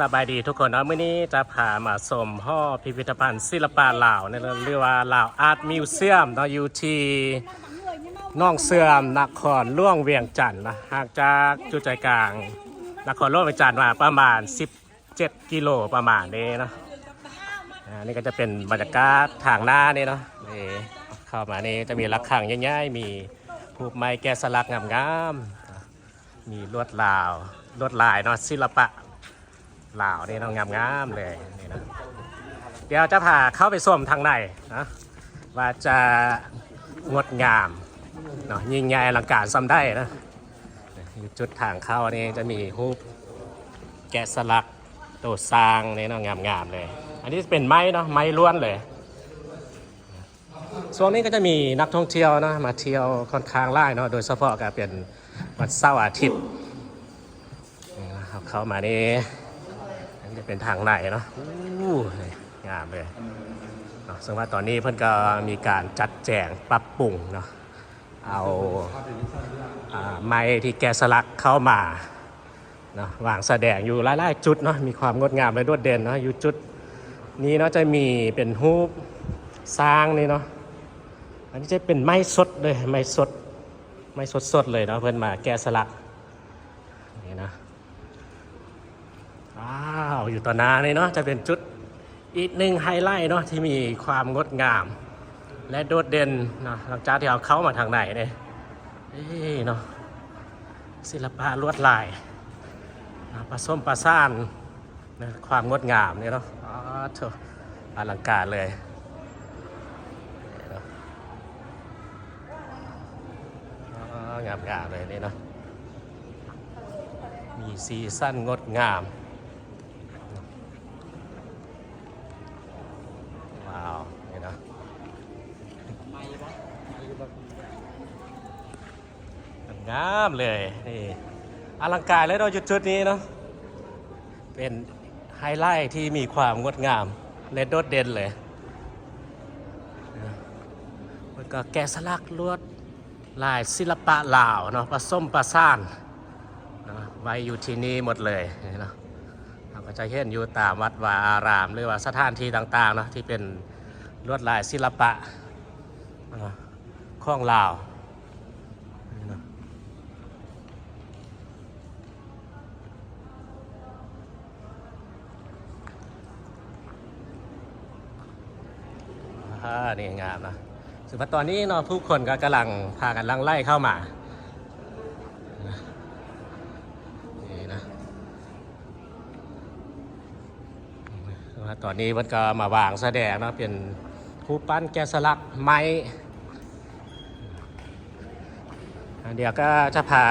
ສະບາຍດີທຸກຄົນເນາະ, ມື້ນີ້ຈະພາມາຊົມຫໍພິພິທະພັນສິລະປະລາວເນາະ ຫຼືວ່າລາວອາດມິວຊຽມເນາະ ຢູ່ທີ່ໜອງເສື່ອມ ນະຄອນຫຼວງວຽງຈັນເນາະ, ຫ່າງຈາກຈຸດໃຈກາງນະຄອນຫຼວງວຽງຈັນມາປະມານສິບເຈັດກິໂລປະມານນີ້ເນາະ. ອາ ນີ້ກໍຈະເປັນບັນຍາກາດທາງໜ້ານີ້ເນາະ. ນີ້ເຂົ້າມານີ້ຈະມີລະຄັງໃຫຍ່ໆ ມີຮູບໄມ້ແກະສະຫຼັກງາມໆ ມີລວດລາວ ລວດລາຍເນາະ ສິລະປະລາວນີ້ເນາະ ງາມໆເລີຍນີ້ເນາະ. ດຽວຈະພາເຂົ້າໄປຊົມທາງໃນເນາະ ວ່າຈະງົດງາມເນາະ ຍິ່ງໃຫຍ່ອະລັງການສ່ຳໃດເນາະ. ຢູ່ຈຸດທາງເຂົ້ານີ້ຈະມີຮູບແກະສະຫຼັກໂຕຊ້າງນີ້ເນາະ ງາມໆເລີຍ. ອັນນີ້ເປັນໄມ້ເນາະ ໄມ້ລ້ວນເລີຍ. ຊ່ວງນີ້ກໍຈະມີນັກທ່ອງທ່ຽວເນາະ ມາທ່ຽວຂ້ອນຂ້າງຫຼາຍເນາະ, ໂດຍສະເພາະກໍເປັນວັນເສົາອາທິດ. ເຮົາເຂົ້າມານີ້ ອັນນີ້ຈະເປັນທາງໃນເນາະ. ໂອ້ ງາມເລີຍເນາະ. ເຊິ່ງວ່າຕອນນີ້ເພິ່ນກໍມີການຈັດແຈງປັບປຸງເນາະ, ເອົາ ອາ ໄມ້ທີ່ແກະສະຫຼັກເຂົ້າມາ ເນາະ ວາງສະແດງຢູ່ຫຼາຍໆຈຸດເນາະ, ມີຄວາມງົດງາມ ແລະ ໂດດເດັ່ນເນາະ. ຢູ່ຈຸດນີ້ເນາະ ຈະມີເປັນຮູບຊ້າງນີ້ເນາະ. ອັນນີ້ຈະເປັນໄມ້ສົດເລີຍ ໄມ້ສົດ ໄມ້ສົດໆເລີຍເນາະ ເພິ່ນມາແກະສະຫຼັກນີ້ນະ. ວ້າວ ຢູ່ຕໍ່ໜ້ານີ້ເນາະ ຈະເປັນຈຸດ ອີກໜຶ່ງໄຮໄລເນາະ ທີ່ມີຄວາມງົດງາມ ແລະ ໂດດເດັ່ນເນາະ. ຫຼັງຈາກທີ່ເຮົາເຂົ້າມາທາງໃນເດ້ ເອີເນາະ ສິລະປະລວດລາຍເນາະ ປະສົມປະສານເນາະ ຄວາມງົດງາມນີ້ເນາະ. ອ້າໂທ້ ອະລັງການເລີຍເນາະ. ອ້າ ງາມໆເລີຍນີ້ເນາະ ມີສີສັນງົດງາມ. ວ້າວ ນີ້ນະ ງາມເລີຍນີ້ ອະລັງການເລີຍເນາະ ຢູ່ຈຸດນີ້ເນາະ ເປັນໄຮໄລທີ່ມີຄວາມງົດງາມ ແລະ ໂດດເດັ່ນເລີຍ. ແລ້ວກໍແກະສະຫຼັກລວດ ລາຍສິລະປະລາວເນາະ ປະສົມປະສານເນາະ ໄວ້ຢູ່ທີ່ນີ້ໝົດເລີຍເນາະ. ເຮົາກໍຈະເຫັນຢູ່ຕາມວັດວາອາຣາມ ຫຼືວ່າສະຖານທີ່ຕ່າງໆເນາະ ທີ່ເປັນລວດລາຍສິລະປະເນາະ ຂອງລາວເນາະ. ອາ ນີ້ງາມນະ. ເຊິ່ງວ່າຕອນນີ້ເນາະ ຜູ້ຄົນກໍກຳລັງພາກັນຫຼັ່ງໄຫຼເຂົ້າມາ ນີ້ນະ. ວ່າຕອນນີ້ເພິ່ນກໍມາວາງສະແດງເນາະ ເປັນຮູບປັ້ນແກະສະຫຼັກໄມ້. ດຽວກໍຈະພາ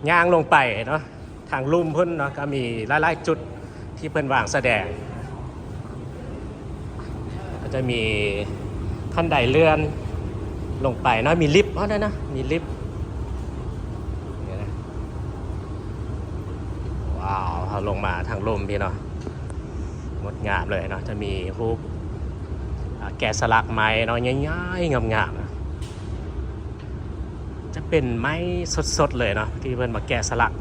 ຍ່າງລົງໄປເນາະ ທາງລຸ່ມພຸ້ນເນາະ ກໍມີຫຼາຍໆຈຸດທີ່ເພິ່ນວາງສະແດງ. ກໍຈະມີຂັ້ນໄດເລື່ອນລົງໄປເນາະ ມີລິບເນາະ ມີລິບ. ນີ້ນະ ວ້າວ ເຮົາລົງມາທາງລຸ່ມພີ້ເນາະ ງົດງາມເລີຍເນາະ. ຈະມີຮູບ ອາ ແກະສະຫຼັກໄມ້ເນາະ ໃຫຍ່ໆ ງາມໆ ຈະເປັນໄມ້ສົດໆເລີຍເນາະ ທີ່ເພິ່ນມາແກະສະຫຼັກ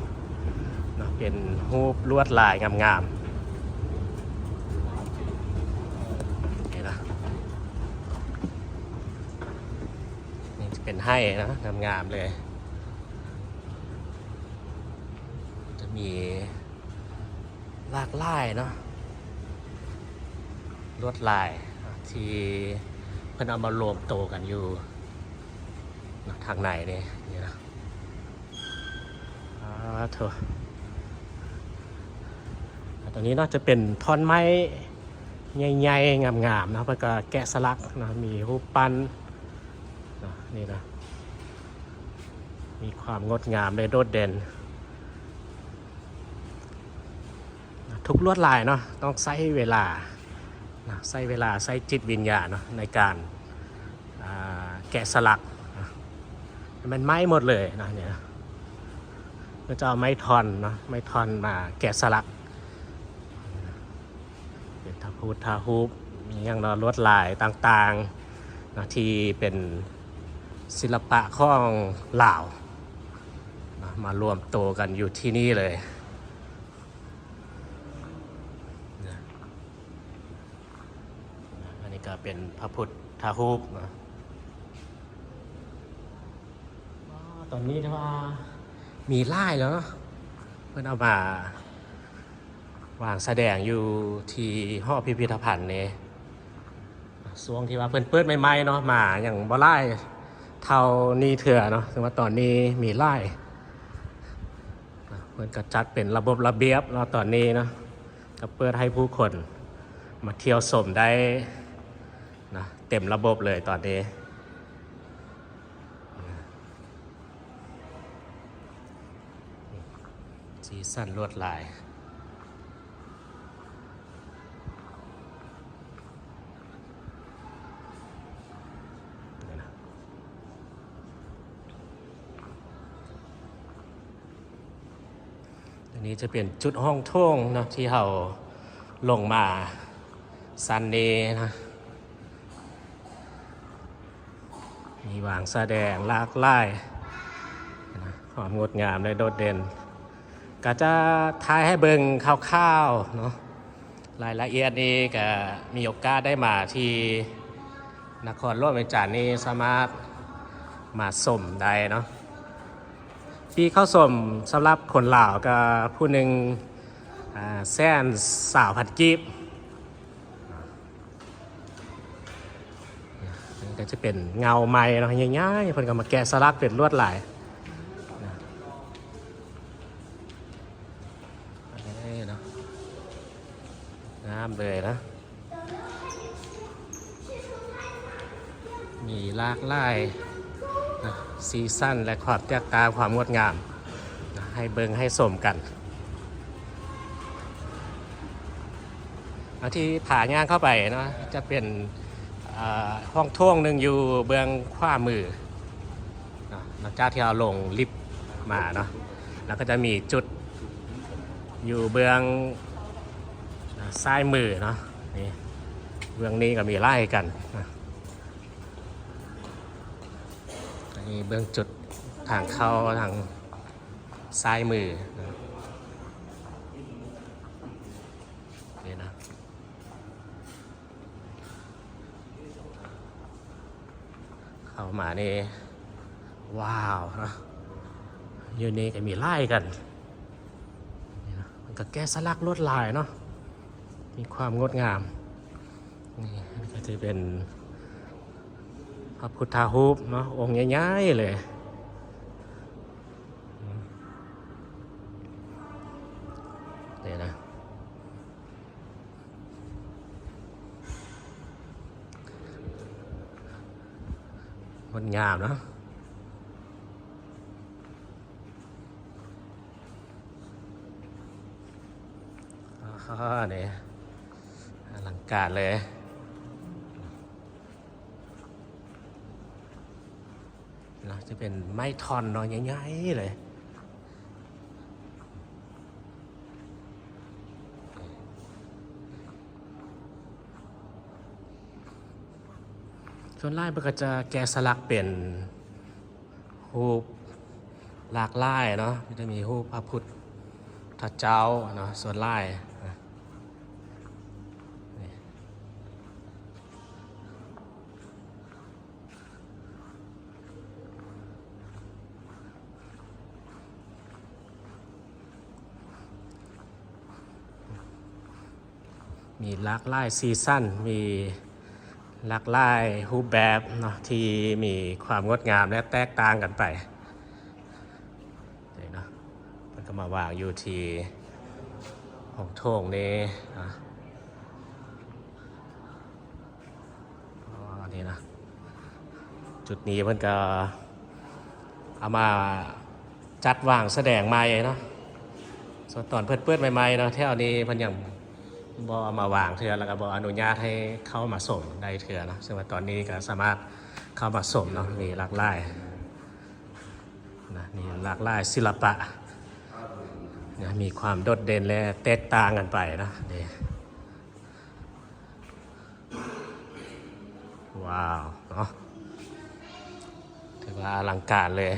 ເນາະ ເປັນຮູບລວດລາຍງາມໆ. ນີ້ນະ ນີ້ຈະເປັນໄຮ່ເນາະ ງາມໆເລີຍ. ຈະມີຫຼາກຫຼາຍເນາະ ລວດລາຍທີ່ເພິ່ນເອົາມາລວມໂຕກັນຢູ່ເນາະ ທາງໃນນີ້ ນີ້ເນາະ. ອາໂທ້ ອັນຕົວນີ້ເນາະ ຈະເປັນທ່ອນໄມ້ໃຫຍ່ໆ ງາມໆເນາະ ເພິ່ນກໍແກະສະຫຼັກເນາະ ມີຮູບປັ້ນເນາະ ນີ້ເນາະ ມີຄວາມງົດງາມ ແລະ ໂດດເດັ່ນ. ທຸກລວດລາຍເນາະ ຕ້ອງໃຊ້ເວລາເນາະ ໃຊ້ເວລາ ໃຊ້ຈິດວິນຍານເນາະ ໃນການ ອາ ແກະສະຫຼັກເນາະ. ແມ່ນໄມ້ໝົດເລີຍເນາະ ນີ້ເນາະ ກໍຈະເອົາໄມ້ທ່ອນເນາະ ໄມ້ທ່ອນມາແກະສະຫຼັກ ເປັນທະພຸດທະຮູບ ມີຫຍັງເນາະ ລວດລາຍຕ່າງໆເນາະ ທີ່ເປັນສິລະປະຂອງລາວເນາະ ມາລວມໂຕກັນຢູ່ທີ່ນີ້ເລີຍ. ເປັນພະພຸດທະຮູບເນາະ. ອໍ ຕອນນີ້ຖືວ່າມີຫຼາຍແລ້ວເນາະ ເພິ່ນເອົາມາວາງສະແດງຢູ່ທີ່ຫໍພິພິທະພັນນີ້. ຊ່ວງທີ່ວ່າເພິ່ນເປີດໃໝ່ໆເນາະ ມາຍັງບໍ່ຫຼາຍເທົ່ານີ້ເທື່ອເນາະ, ແຕ່ວ່າຕອນນີ້ມີຫຼາຍ. ເພິ່ນກໍຈັດເປັນລະບົບລະບຽບເນາະ ຕອນນີ້ເນາະ ກໍເປີດໃຫ້ຜູ້ຄົນມາທ່ຽວຊົມໄດ້ເນາະ ເຕັມລະບົບເລີຍຕອນນີ້. ສີສັນລວດລາຍ. ອັນນີ້ຈະເປັນຈຸດຫ້ອງໂຖງເນາະ ທີ່ເຮົາລົງມາຊັ້ນນີ້ນະ. ມີວາງສະແດງຫຼາກຫຼາຍນະ ຄວາມງົດງາມ ແລະ ໂດດເດັ່ນ. ກະຈະຖ່າຍໃຫ້ເບິ່ງຄ່າວໆເນາະ, ລາຍລະອຽດນີ້ກະມີໂອກາດໄດ້ມາທີ່ນະຄອນຫຼວງວຽງຈັນນີ້ ສາມາດມາຊົມໄດ້ເນາະ. ຟຣີເຂົ້າຊົມສຳລັບຄົນລາວກະຜູ້ໜຶ່ງ ອາ ແສນຊາວພັນກີບ. ນີ້ກໍຈະເປັນເງົາໄມ້ເນາະ ໃຫຍ່ໆ ເພິ່ນກໍມາແກະສະຫຼັກເປັນລວດລາຍນະ. ນີ້ເນາະ ງາມເລີຍນະ. ມີຫຼາກຫຼາຍນະ ສີສັນ ແລະ ຄວາມແຕກຕ່າງ ຄວາມງົດງາມນະ ໃຫ້ເບິ່ງໃຫ້ຊົມກັນ. ເອົາ ທີ່ພາຍ່າງເຂົ້າໄປເນາະ ຈະເປັນ ເອີ ຫ້ອງໂຖງໜຶ່ງຢູ່ເບື້ອງຂວາມືເນາະ ຫຼັງຈາກທີ່ເຮົາລົງລິບມາເນາະ, ແລ້ວກໍຈະມີຈຸດຢູ່ເບື້ອງ ອາ ຊ້າຍມືເນາະ. ນີ້ ເບື້ອງນີ້ກໍມີຫຼາຍກັນນະ. ອັນນີ້ເບື້ອງຈຸດທາງເຂົ້າທາງຊ້າຍມືນະ. ນີ້ນະ ເຂົ້າມານີ້ ວ້າວເນາະ, ຢູ່ນີ້ກໍມີຫຼາຍກັນ. ນີ້ນະ ມັນກໍແກະສະຫຼັກລວດລາຍເນາະ ມີຄວາມງົດງາມ. ນີ້ ອັນນີ້ກໍຈະເປັນພະພຸດທະຮູບເນາະ ອົງໃຫຍ່ໆເລີຍ. ນີ້ນະ ງົດງາມເນາະ. ອາ ນີ້ ອະລັງການເລີຍ. ເນາະ ຈະເປັນໄມ້ທ່ອນເນາະ ໃຫຍ່ໆເລີຍ. ສ່ວນຫຼາຍເພິ່ນກໍຈະແກະສະຫຼັກເປັນຮູບຫຼາກຫຼາຍເນາະ, ກໍຈະມີຮູບພະພຸດທະເຈົ້າເນາະ ສ່ວນຫຼາຍ. ມີຫຼາກຫຼາຍສີສັນ ມີຫຼາກຫຼາຍຮູບແບບເນາະ ທີ່ມີຄວາມງົດງາມ ແລະ ແຕກຕ່າງກັນໄປ. ນີ້ເນາະ ເພິ່ນກໍມາວາງຢູ່ທີ່ຫ້ອງໂຖງນີ້ນະ. ອໍ ນີ້ນະ ຈຸດນີ້ເພິ່ນກໍເອົາມາຈັດວາງສະແດງໃໝ່ເນາະ. ສ່ວນຕອນເພິ່ນເປີດໃໝ່ໆເນາະ ແຖວນີ້ເພິ່ນຍັງບໍ່ເອົາມາວາງເທື່ອ ແລ້ວກໍບໍ່ອະນຸຍາດໃຫ້ເຂົ້າມາຊົມໄດ້ເທື່ອເນາະ. ເຊິ່ງວ່າຕອນນີ້ກໍສາມາດເຂົ້າມາຊົມເນາະ ມີຫຼາກຫຼາຍ ນະ ມີຫຼາກຫຼາຍສິລະປະນະ ມີຄວາມໂດດເດັ່ນ ແລະ ແຕກຕ່າງກັນໄປເນາະ. ນີ້ ວ້າວ ເນາະ ຖືວ່າອະລັງການເລີຍ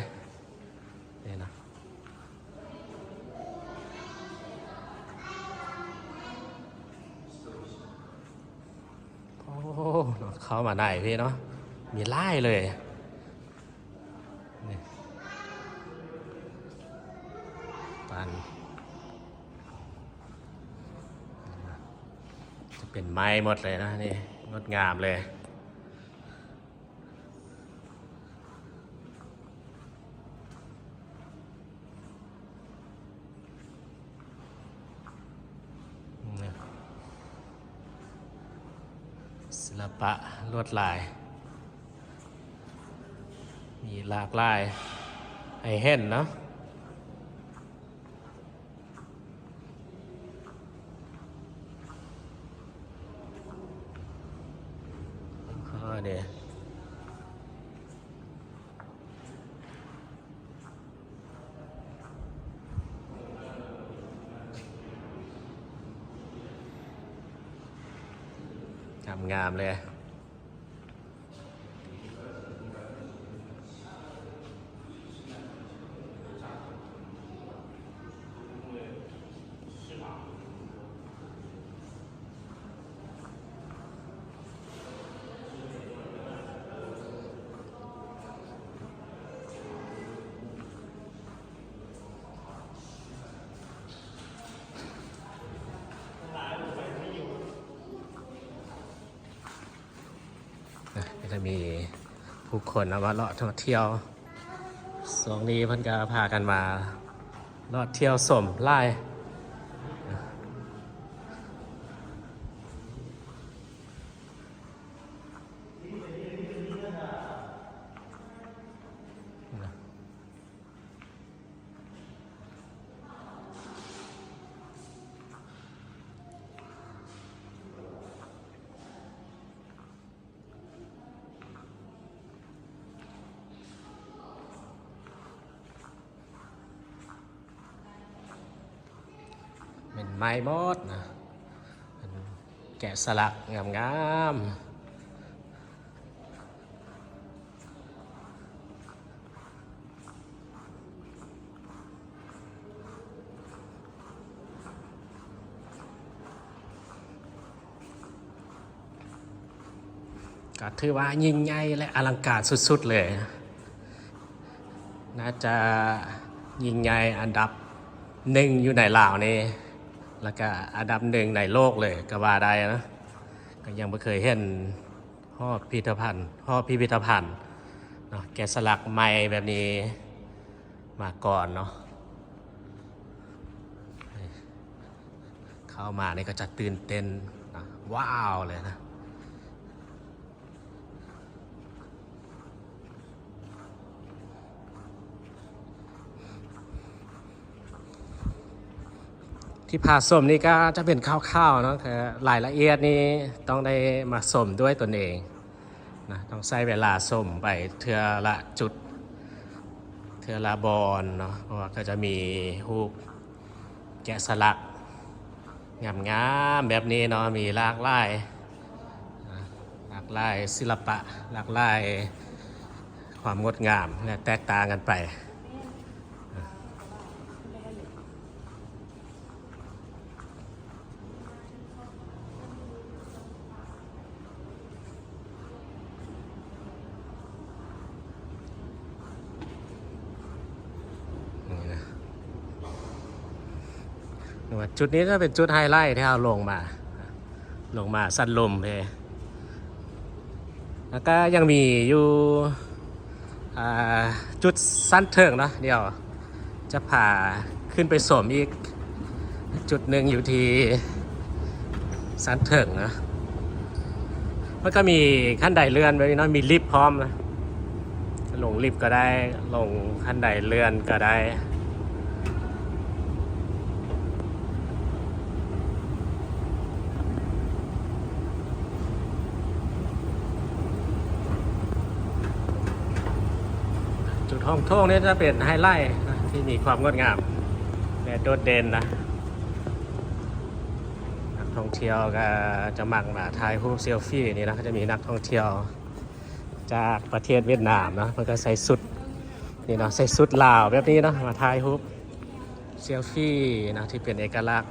ນີ້ນະ. ໂອ້ ໂອ້ ເຂົ້າມາໃນພີ້ເນາະ ມີຫຼາຍເລີຍ ນີ້ ປັນ ຈະເປັນໄມ້ໝົດເລີຍນະ ນີ້ ງົດງາມເລີຍ. ສິລະປະລວດລາຍ ມີຫຼາກຫຼາຍໃຫ້ເຫັນເນາະ. ອໍ ເດ້ ງາມໆເລີຍ. ນະ ກໍຈະມີຜູ້ຄົນເນາະ ມາເລາະທ່ອງທ່ຽວ ຊ່ວງນີ້ເພິ່ນກໍພາກັນມາເລາະທ່ຽວຊົມຫຼາຍ. ເປັນໄມ້ໝົດນະ ເປັນແກະສະຫຼັກງາມໆ. ກໍຖືວ່າຍິ່ງໃຫຍ່ ແລະ ອະລັງການສຸດໆເລີຍ. ໜ້າຈະຍິ່ງໃຫຍ່ອັນດັບໜຶ່ງຢູ່ໃນລາວນີ້ ແລ້ວກະອັນດັບໜຶ່ງໃນໂລກເລີຍກໍວ່າໄດ້ນະ. ກໍຍັງບໍ່ເຄີຍເຫັນຫໍພິພິທະພັນ ຫໍພິພິທະພັນເນາະ ແກະສະຫຼັກໄມ້ແບບນີ້ມາກ່ອນເນາະ. ເຂົ້າມານີ້ກໍຈະຕື່ນເຕັ້ນນະ ວ້າວເລີຍນະ. ທີ່ພາຊົມນີ້ກໍຈະເປັນຄ່າວໆເນາະ ແຕ່ລາຍລະອຽດນີ້ຕ້ອງໄດ້ມາຊົມດ້ວຍຕົນເອງນະ ຕ້ອງໃຊ້ເວລາຊົມໄປເທື່ອລະຈຸດ ເທື່ອລະບ່ອນເນາະ ເພາະວ່າກໍຈະມີຮູບ ແກະສະຫຼັກງາມໆແບບນີ້ເນາະ ມີຫຼາກຫຼາຍ ຫຼາກຫຼາຍສິລະປະ ຫຼາກຫຼາຍຄວາມງົດງາມ ແລະ ແຕກຕ່າງກັນໄປ. ນີ້ນະ ວ່າຈຸດນີ້ຈະເປັນຈຸດໄຮໄລທີ່ເຮົາລົງມາ ລົງມາຊັ້ນລຸ່ມເດ້ ແລ້ວກະຍັງມີຢູ່ ອ່າ ຈຸດຊັ້ນເທິງເນາະ ດຽວຈະພາຂຶ້ນໄປຊົມອີກຈຸດໜຶ່ງຢູ່ທີ່ຊັ້ນເທິງເນາະ. ມັນກໍມີຂັ້ນໄດເລື່ອນແບບນີ້ເນາະ ມີລິບພ້ອມນະ ລົງລິບກໍໄດ້ ລົງຂັ້ນໄດເລື່ອນກໍໄດ້. ຈຸດຫ້ອງໂຖງນີ້ຈະເປັນໄຮໄລນະ ທີ່ມີຄວາມງົດງາມ ແລະ ໂດດເດັ່ນນະ. ນັກທ່ອງທ່ຽວກໍຈະມັກມາຖ່າຍຮູບເຊວຟີນີ້ນະ ກໍຈະມີນັກທ່ອງທ່ຽວຈາກປະເທດຫວຽດນາມເນາະ ເພິ່ນກໍໃສ່ຊຸດນີ້ເນາະ ໃສ່ຊຸດລາວແບບນີ້ເນາະ ມາຖ່າຍຮູບ ເຊວຟີນະ ທີ່ເປັນເອກະລັກ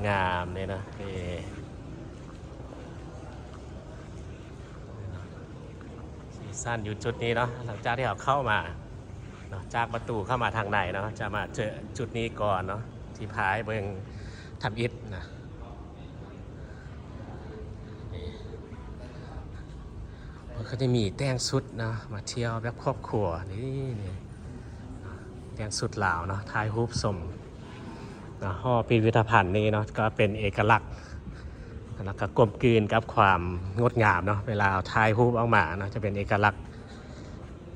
ງາມໆນີ້ນະ. ນີ້ ເອີ ຊັ້ນຢູ່ຈຸດນີ້ເນາະ ຫຼັງຈາກທີ່ເຮົາເຂົ້າມາເນາະ ຈາກປະຕູເຂົ້າມາທາງໃນເນາະ ຈະມາເຈີຈຸດນີ້ກ່ອນເນາະ ທີ່ພາໄປເບິ່ງທຳອິດນະ. ນີ້ ເພິ່ນກໍຈະມີແຕ່ງຊຸດເນາະ ມາທ່ຽວແບບຄອບຄົວ ນີ້ ນີ້ ແຕ່ງຊຸດລາວເນາະ ຖ່າຍຮູບຊົມເນາະ. ຫໍພິພິທະພັນນີ້ເນາະ ກໍເປັນເອກະລັກ ແລ້ວກໍກົມກືນກັບຄວາມງົດງາມເນາະ ເວລາເຮົາຖ່າຍຮູບອອກມາເນາະ ຈະເປັນເອກະລັກ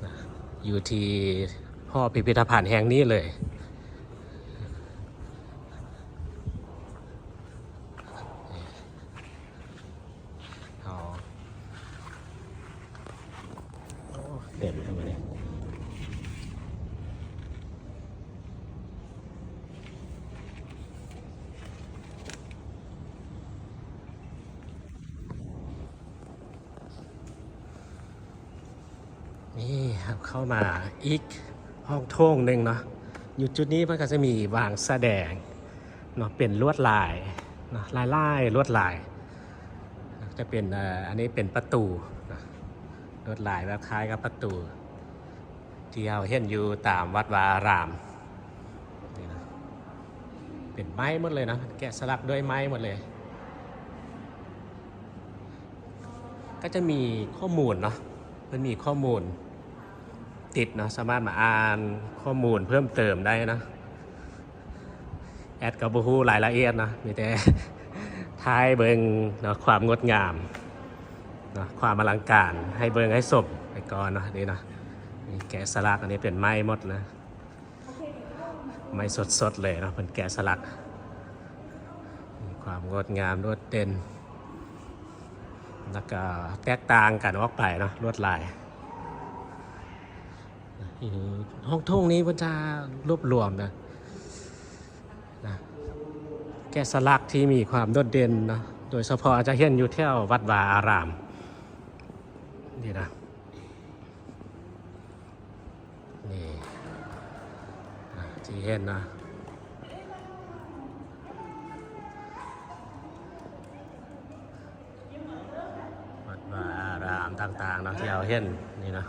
ນະ ຢູ່ທີ່ຫໍພິພິທະພັນແຫ່ງນີ້ເລີຍ. ອໍ ໂອ້ ເຕັມເລີຍມື້ນີ້. ນີ້ເຮົາເຂົ້າມາອີກຫ້ອງໂຖງໜຶ່ງເນາະ ຢູ່ຈຸດນີ້ເພິ່ນກໍຈະມີວາງສະແດງເນາະ ເປັນລວດລາຍເນາະ ຫຼາຍໆລວດລາຍ ຈະເປັນ ເອີ ອັນນີ້ເປັນປະຕູເນາະ ລວດລາຍແບບຄ້າຍກັບປະຕູ ທີ່ເຮົາເຫັນຢູ່ຕາມວັດວາອາຣາມນີ້ນະ ເປັນໄມ້ໝົດເລີຍນະ ແກະສະຫຼັກດ້ວຍໄມ້ໝົດເລີຍ. ກໍຈະມີຂໍ້ມູນເນາະ ເພິ່ນມີຂໍ້ມູນຕິດເນາະ ສາມາດມາອ່ານຂໍ້ມູນເພີ່ມເຕີມໄດ້ເນາະ. ແອດກໍບໍ່ຮູ້ລາຍລະອຽດເນາະ ມີແຕ່ຖ່າຍເບິ່ງເນາະ ຄວາມງົດງາມເນາະ ຄວາມອະລັງການ ໃຫ້ເບິ່ງໃຫ້ຊົມໄປກ່ອນເນາະ. ນີ້ເນາະ ມີແກະສະຫຼັກ ອັນນີ້ເປັນໄມ້ໝົດນະ ໄມ້ສົດໆເລີຍເນາະ ເພິ່ນແກະສະຫຼັກ ມີຄວາມງົດງາມໂດດເດັ່ນ ແລ້ວກໍແຕກຕ່າງກັນອອກໄປເນາະ ລວດລາຍ. ຫ້ອງໂຖງນີ້ເພິ່ນຈະລວບລວມນະ ນະ ແກະສະຫຼັກທີ່ມີຄວາມໂດດເດັ່ນເນາະ ໂດຍສະເພາະອາດຈະເຫັນຢູ່ແຖວວັດວາອາຣາມນີ້ນະ. ນີ້ ອ່າ ທີ່ເຫັນເນາະ ວັດວາອາຣາມຕ່າງໆເນາະ ທີ່ເຮົາເຫັນນີ້ເນາະ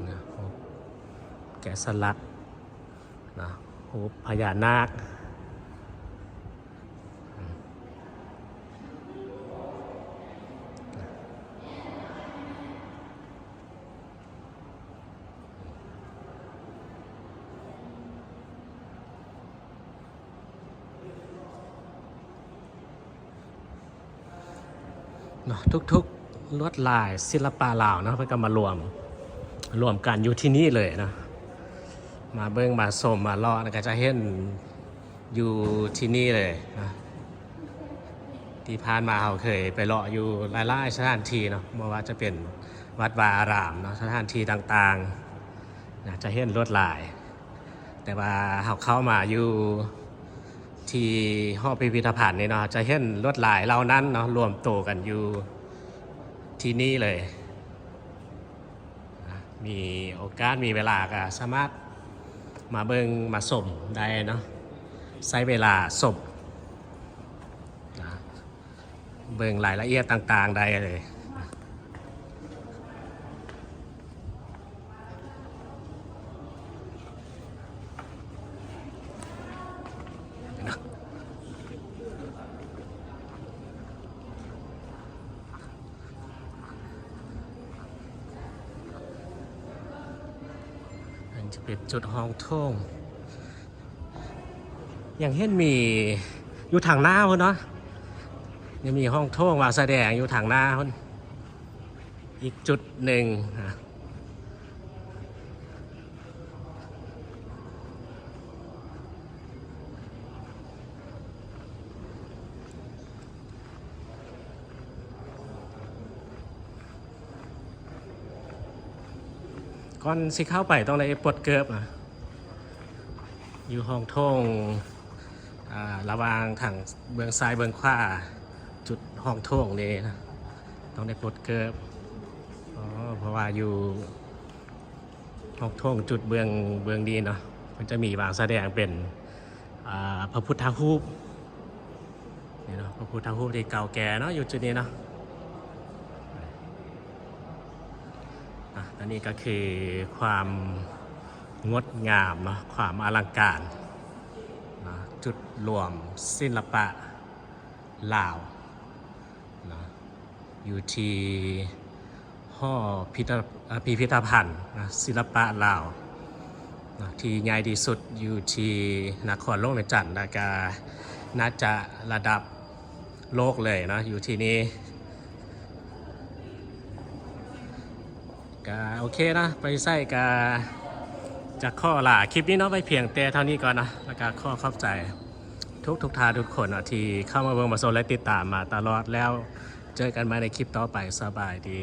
ນະ ແກະສະຫຼັກເນາະ ຮູບພະຍານາກ. ເນາະ ທຸກໆລວດລາຍສິລະປະລາວເນາະ ເພິ່ນກໍມາລວມ ລວມກັນຢູ່ທີ່ນີ້ເລີຍເນາະ ມາເບິ່ງມາຊົມມາເລາະ ແລ້ວກໍຈະເຫັນຢູ່ທີ່ນີ້ເລີຍເນາະ. ທີ່ຜ່ານມາເຮົາເຄີຍໄປເລາະຢູ່ຫຼາຍໆສະຖານທີ່ເນາະ ບໍ່ວ່າຈະເປັນວັດວາອາຣາມເນາະ ສະຖານທີ່ຕ່າງໆນະ ຈະເຫັນລວດລາຍ ແຕ່ວ່າເຮົາເຂົ້າມາຢູ່ທີ່ຫໍພິພິທະພັນນີ້ເນາະ ຈະເຫັນລວດລາຍເຫຼົ່ານັ້ນເນາະ ລວມໂຕກັນຢູ່ທີ່ນີ້ເລີຍ. ມີໂອກາດມີເວລາກໍສາມາດມາເບິ່ງມາຊົມໄດ້ເນາະ ໃຊ້ເວລາຊົມນະ ເບິ່ງລາຍລະອຽດຕ່າງໆໄດ້ເລີຍ. ອັນຈະເປັນຈຸດຫ້ອງໂຖງ ຍັງເຫັນມີຢູ່ທາງໜ້າພຸ້ນເນາະ ຍັງມີຫ້ອງໂຖງວາງສະແດງຢູ່ທາງໜ້າພຸ້ນ ອີກຈຸດໜຶ່ງນະ. ກ່ອນຊິເຂົ້າໄປຕ້ອງໄດ້ປົດເກີບນະ ຢູ່ຫ້ອງໂຖງ ອ່າ ລະຫວ່າງທາງເບື້ອງຊ້າຍເບື້ອງຂວາ ຈຸດຫ້ອງໂຖງນີ້ນະ ຕ້ອງໄດ້ປົດເກີບ ເພາະວ່າຢູ່ຫ້ອງໂຖງຈຸດເບື້ອງ ເບື້ອງນີ້ເນາະ ມັນຈະມີວາງສະແດງເປັນ ອ່າ ພະພຸດທະຮູບນີ້ເນາະ ພະພຸດທະຮູບທີ່ເກົ່າແກ່ເນາະ ຢູ່ຈຸດນີ້ເນາະ. ອັນນີ້ກໍຄືຄວາມງົດງາມເນາະ ຄວາມອະລັງການເນາະ ຈຸດລວມສິລະປະລາວເນາະ ຢູ່ທີ່ຫໍພິທະ ເອີ ພິພິທະພັນເນາະ ສິລະປະລາວເນາະ ທີ່ໃຫຍ່ທີ່ສຸດຢູ່ທີ່ນະຄອນຫຼວງວຽງຈັນ ແລ້ວກະໜ້າຈະລະດັບ ໂລກເລີຍເນາະ ຢູ່ທີ່ນີ້ ກະໂອເຄເນາະ ໄປໃສກະຈະຂໍລາຄລິບນີ້ເນາະ ໄວ້ພຽງແຕ່ເທົ່ານີ້ກ່ອນເນາະ ແລ້ວກະຂໍຂອບໃຈທຸກໆທ່ານທຸກຄົນເນາະ ທີ່ເຂົ້າມາເບິ່ງມາຊົມ ແລະ ຕິດຕາມມາຕະຫຼອດ ແລ້ວເຈີກັນໃໝ່ໃນຄລິບຕໍ່ໄປ ສະບາຍດີ.